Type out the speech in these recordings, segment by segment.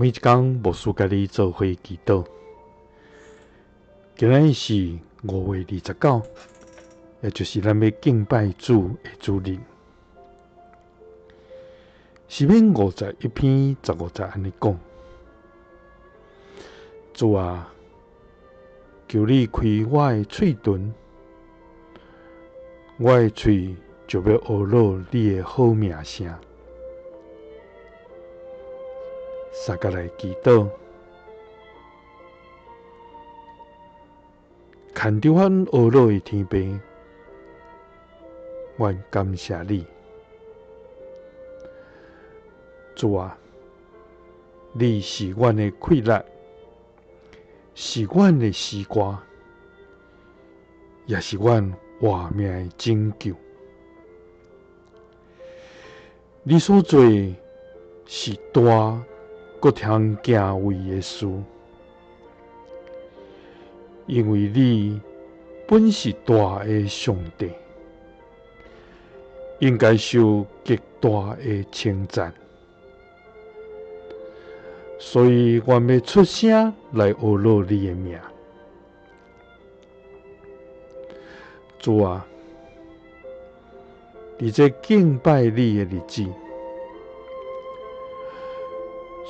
每一工牧師佮你做伙祈禱。今仔日是5月29，也就是咱欲敬拜主的主日。詩篇51篇15節按呢講：主啊，求你開我的喙唇，我的喙就欲呵咾你的好名聲。相佮來祈禱，牽著阮呵咾的天父，阮感謝你，主啊，你是阮的氣力，是阮的詩歌，也是阮活命的拯救。你所做的是大閣通敬畏的事，因為你本是大的上帝，應該受極大的稱讚。所以，阮欲出聲來呵咾你的名。主啊，佇這敬拜你的日子，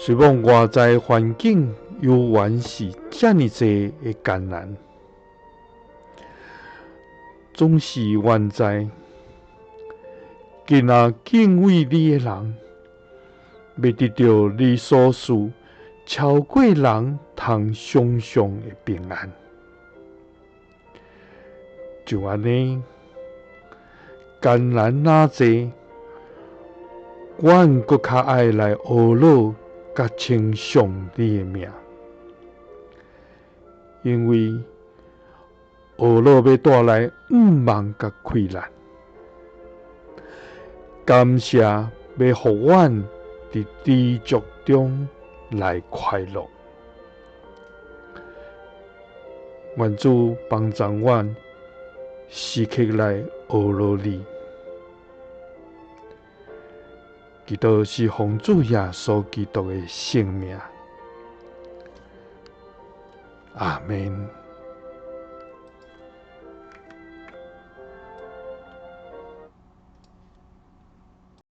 雖罔外在環境猶原是遮爾濟的艱難，總是阮知，今仔敬畏你的人，欲得著你所賜超過人通想像的平安。就按呢，艱難若濟，阮閣較愛來呵咾佮稱頌你的名，因為呵咾欲帶來向望佮氣力，感謝欲予阮佇知足中來快樂。願主幫助阮時刻來呵咾你。祈禱是奉主耶穌基督的聖名，阿們。